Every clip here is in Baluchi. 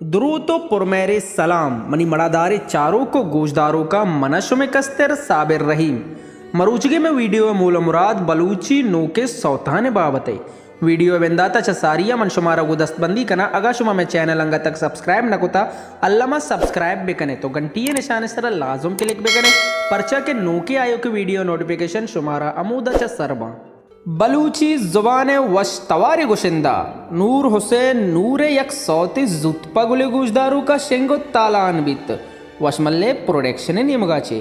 دروت و پرمہرے سلام منی مڑادارے چاروک و گوشداروکاں، من شمے کستر صابر رحیم۔ مروچگے میں ویڈیو مول و مراد بلوچی نوکے سوتانے بابتے۔ ویڈیو بنداتا چہ ساریا من شمارا گوں دست بندی کناں، اگاں شما میں چینل انگا تک سبسکرائب نہ کتا، الما سبسکرائب بکنے تو گھنٹی نشانے سرا لازم کلک بکنے، پرچا کہ نوکے آیوکے ویڈیو نوٹیفیکیشن شمارا ہمودا چہ سر باں۔ بلوچی زبان ء وش توارے گشندہ نور حسین نور ء یک سوتے زوت پہ گلے گوشداروکا شنگ و تالان بیت۔ وشملے پروڈکشن ء نیمگا چے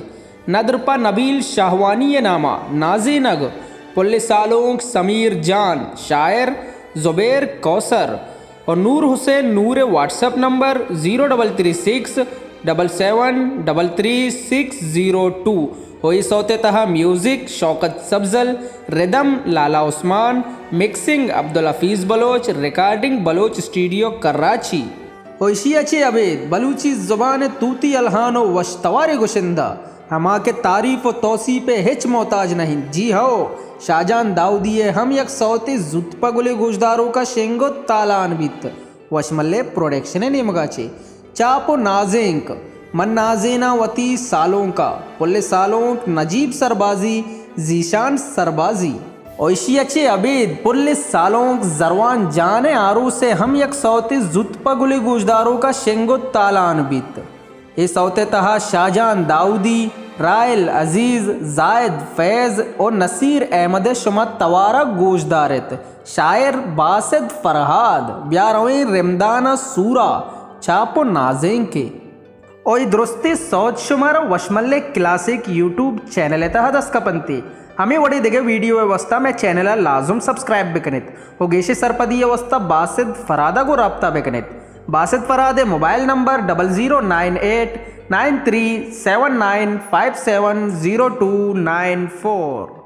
ندر پہ نبیل شاہوانی ء ناما نازینگ، پل سالونک سمیر جان، شاعر زبیر کوثر، اور Noor Hussain Noor WhatsApp number zero double three six double seven double three six zero two. و ای سوت تہا music Shaukat Sabzal, rhythm Lala Usman, mixing Abdul Hafeez Baloch, recording Baloch studio Karachi. و ایشی اچے ابید بلوچی زبان توتی الہان و وشتوارے گشندہ، ہما کہ تعریف و توصیف ہچ محتاج نہیں۔ جی ہو، شاہجان داؤدی ہم یک سوتے زوت پہ گلے گوشداروکا شنگ و تالان بیت۔ وشملے پروڈکشن ء نیمگا چے چاپ و نازینک، من نازیناں وتی سالونکا، پل سالونک نجیب سربازی، زیشان سربازی۔ و ایشی ء چے ابید پل سالونک زروان جان ء آروس ء ہم یک سوتے زوت پہ گلے گوشداروکا شنگ و تالان بیت۔ اے سوت ء تہا شاہجان داؤدی، رائل عزیز، زاہد فیض و نصیر احمد ء شما توارا گوش دارت۔ شاعر باسط فرہاد، بیا رویں رمدان ء سورا، چاپ و نازینکے۔ او اے درستیں سوت شمارا وشملے کلاسک یوٹیوب چینل ء تہا دست کپنتے۔ ہمے وڑے دگہ ویڈیو ء واسطہ مئے چینل ء لازم سبسکرائب بکنیت و گیشیں سرپدی ء واسطہ باسط فرہاد ء گوں رابطہ بکنیت۔ باسط فرہاد ء mobile number double zero nine eight nine three seven nine five seven zero two nine four.